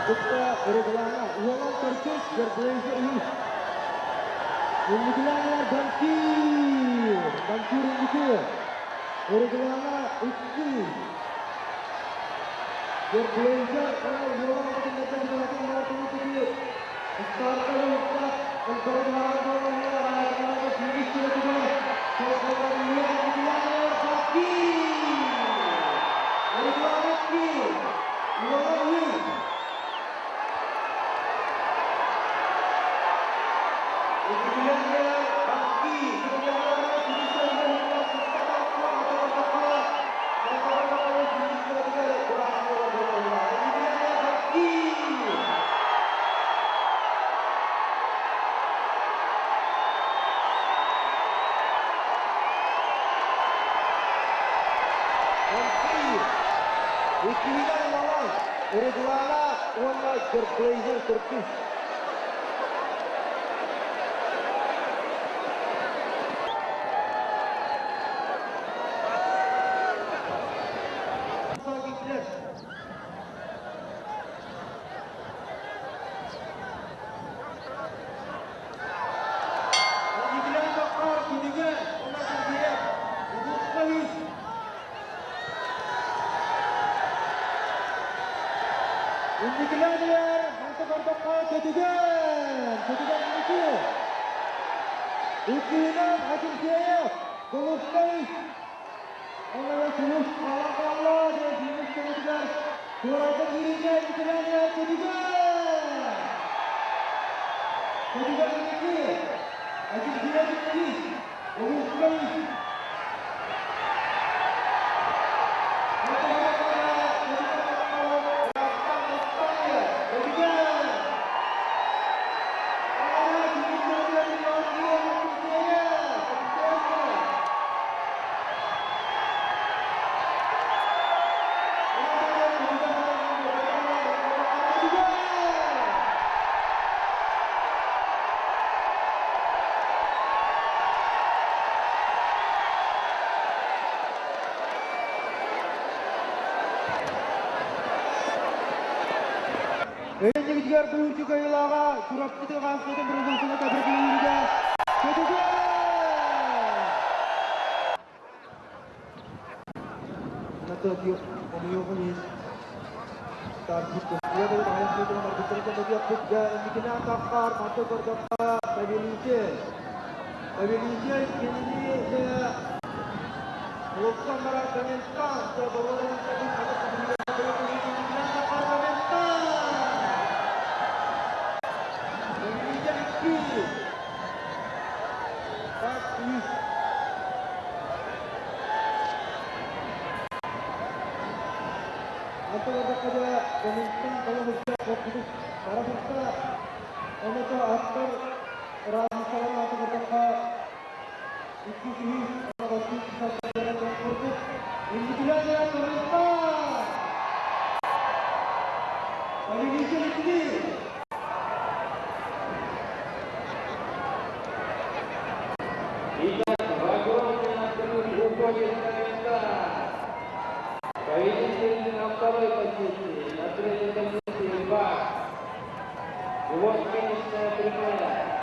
Кытта Уругулаана Уолан төрдүс Герблейзер үһүс. Инникилээнилэр Банкир! Банкир инники. Уругулаана иккис. Герблейзер Уолан кытыннарда битаатын Мартын Старта уһукта Элбэҕи буолаллар аатыгар финиш түбэтигэр солколор Инникилээнилэр Банкир! Уругулаана иккис. Уолан үһүс. Уругулаана уонна Герблейзер төрдүс. Инникилээнилэр манта көрдөххө Көтүгэн! Көтүгэн инники! Иккиһинэн Акинфеев, Голубка үс! Онно Сулус хаалан хаалла диэн финиш кэмитигэр туорайга киириигэ инникилээнилэр Көтүгэн! Көтүгэн инники! Акинфеев иккис! Голубка үс! Эннигитигэр быһыычы кыайыылааҕа Чурапчы тыаҕаахсытын бырагыысына кэбиргириигэ Көтүгэ! Хомойуоҕун иһин Повелитель, кинини Итак, в огромный отрыв уходит Коминтан. Победитель на второй позиции, на третьей позиции Бак. И вот финишная прямая.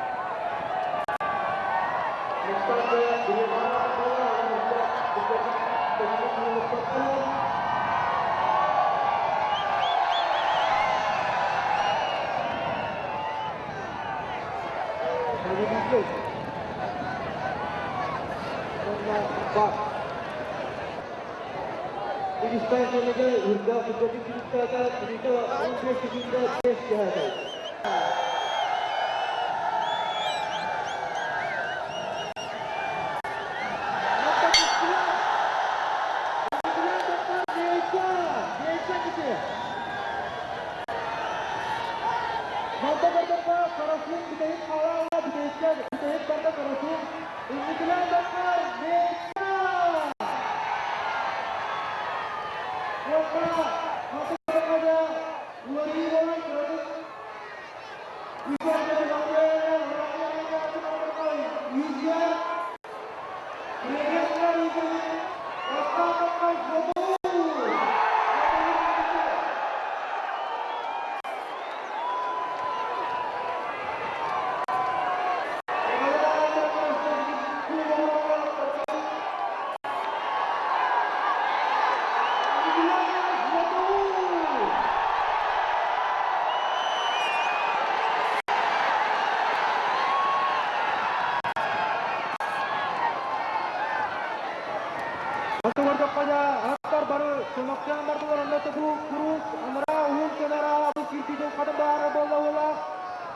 Көрдөххө аттар бары чөмөхтөөн бардылар, онно бу курук анараа уһун көнараа бу кирпитин хатын баара буолла.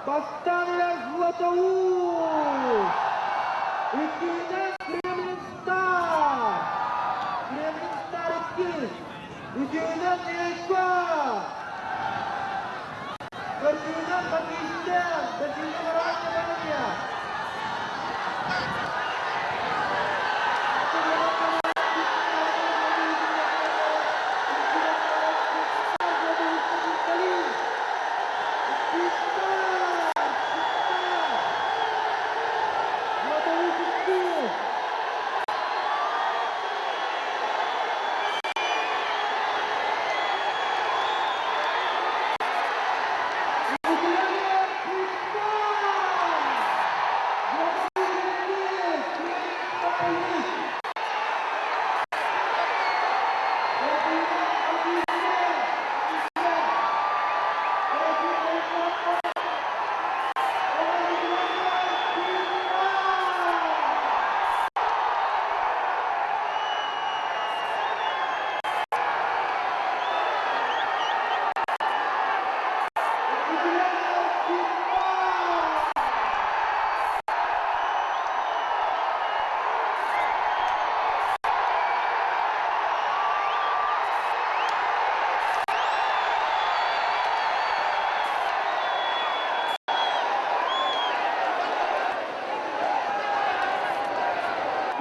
Бастаан Златоуст! Иккиһинэн Кремлин Стар! Кремлин Стар иккис! Үсүһүнэн Эйко! Төрдүһүнэн Хоккейстэн! Бэсиһинэн Оранжевая!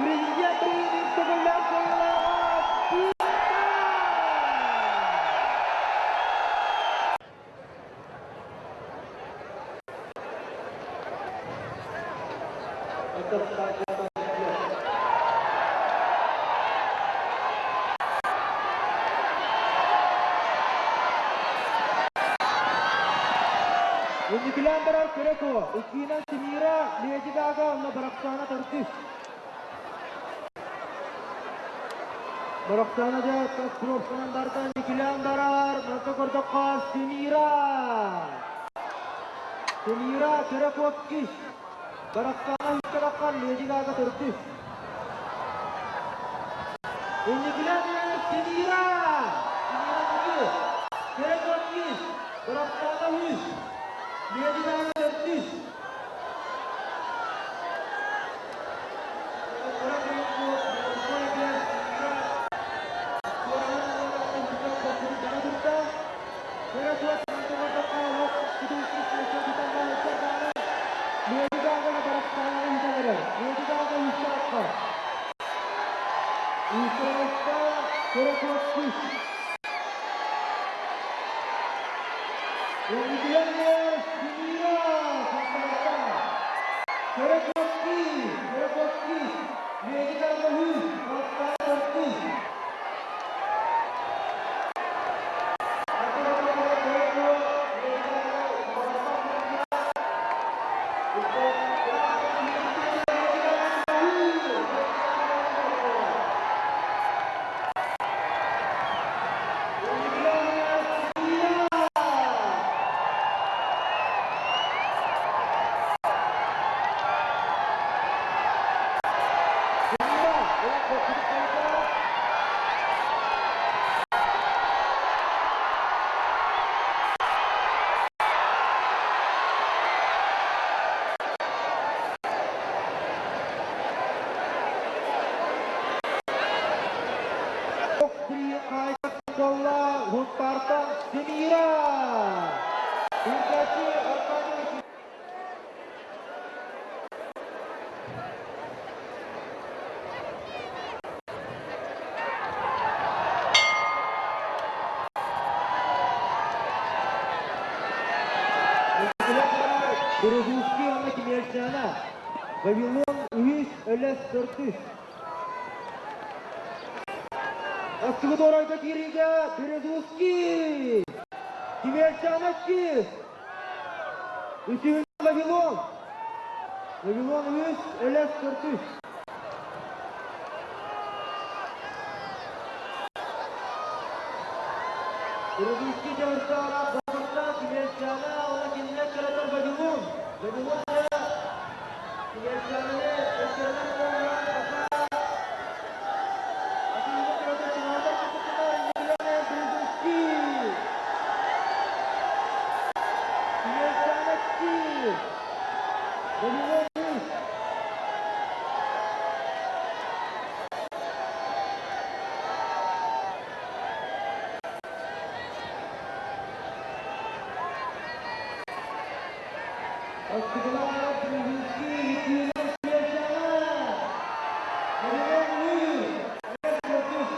Президент Төгүллээх кыайыылааҕа Инникилээн барар Кырако, иккиинэн Тимира, Леди Гага уонна Барахсана төрдүс. Барахсана дьэ тас барда, инникилээн барар, манта көрдөххө Тимира. Тимира Кырако иккис. Барахсана үскэ таххан, Леди Гага төрдүс. Инникилээн Тимира! Тимира икки, Кырако иккис, Барахсана үс, Леди Гага төрдүс. Хунтартан Семира! Илгачы Аркадьевич. Березовский Анна Кемельчана. Вавилон үһүс, Өлөс төрдүс. Астыгы кириге Березовский. Кемельчана иккис. Үсүһүн Вавилон. Вавилон үһүс, Өлөс төрдүс. Березовский жабыртаара Бабырта Кемельчана, она кинилер каратар Вавилон. Вавилон Кемельчананы өткөрөнөр болған. Вавилон үс. Бастакылаах Березовский иккиһинэн Киэсэҕэ. Вавилон үс. Элэс төрдүс.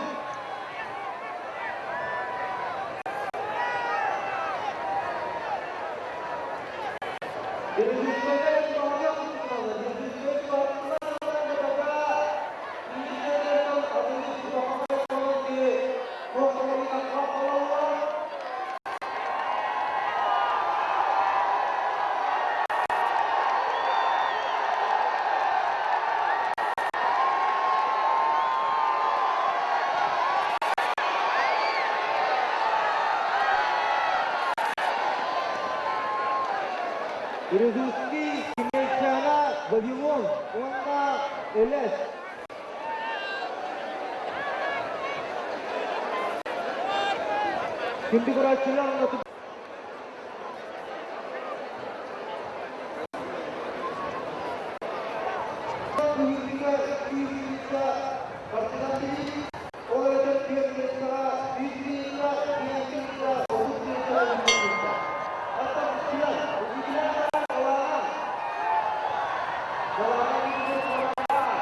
Березовский Кимельчана Вавилон уонна Элэс. Күндү көрөөччүлэр Ол эбэтэр түөрт миэстэҕэ 100 миҥҥэ, 5 миҥҥэ, 30 миҥҥэ үүннэрбиттэр. Оттон сыал, инникилэр Далаана. Далаана инникилэр Далаана.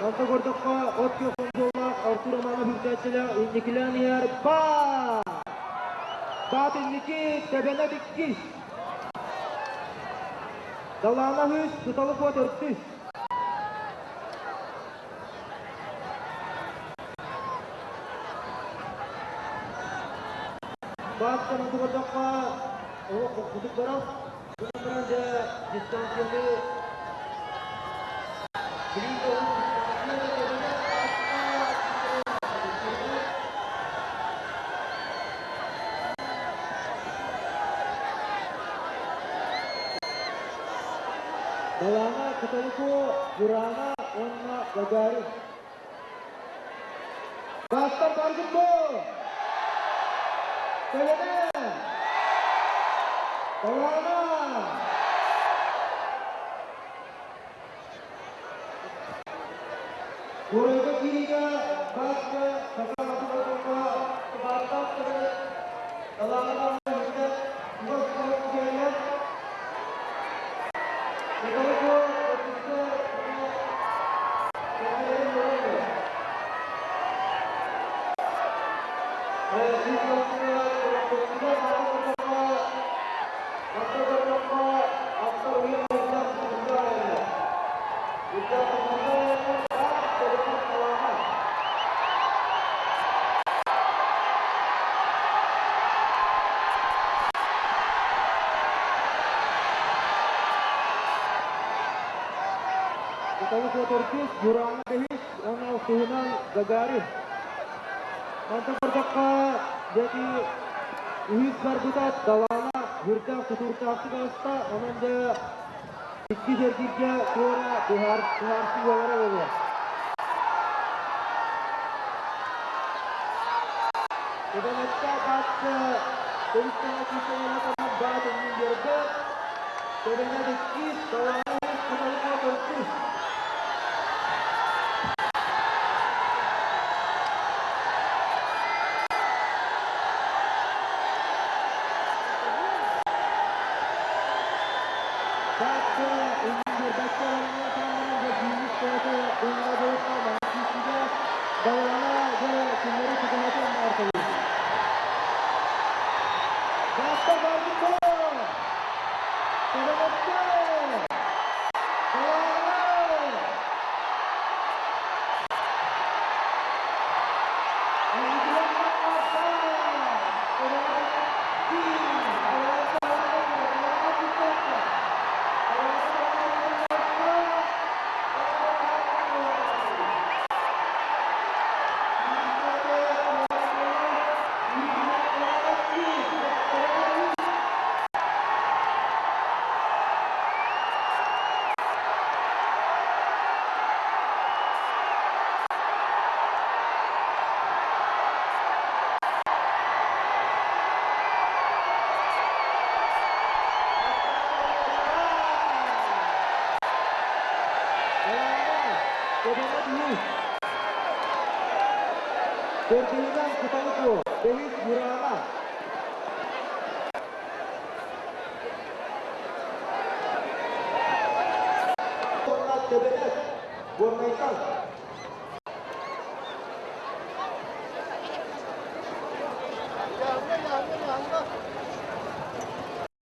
Онто көрдөххө, от күөх хонжоллоох Артур Романов үктээччилэ инникилээн иһэр баа! Баат инники тэбэнэ иккис. Далаана үс, Кыталык уот өртүс. Баат санаты көрдөххө, олох кутук барар. Гынан баран дьэ дистанцияны билии олус дистанцияны тэбэнэ Далаана Кыталыку, Бураана уонна Гагарин. Бастар баргын бу! Тэбэнэ! Далаана! Курайга киириигэ Баска Саха Матуга Бааттаах Тэбэнэ Далаана Үстэ Чугас куорат киһилэр Кыталыку Өттүккэ кэннилэрин олордо. Кыталык Уотурдус, Юрана Бэһис уонна алтыһынан Гагарин. Мантан көрдөххө, дьэки үһүс барбыта Далаана үрдээх тутуурдаахтык ааста, онон дьэ иккис эргииргэ туора быһаарсыы буолара буолуо. Иванетта Баатта Төрүттэнэ күүстэнэ баат иннин биэрдэ. Тэбэнэ иккис, Далаана үс, Кыталык уот төрдүс. Баатта иннин биэрбэккэ барыҥҥа таҥнаран дьэ дьүүллүүр сүбэтэ дьоҥҥо буолуохха маннык күүстүүгэ Далаана дьэ кинилэри чугаһатыан баҕарталыыр. Баатта барбыт буо! Тэбэнэттэ! Далаана! Далаана Көбөнө үһүс. Төрдүһүнэн Кыталы Куо, бэһис Юрана. Уонна Тэбэнэт Горнайтан.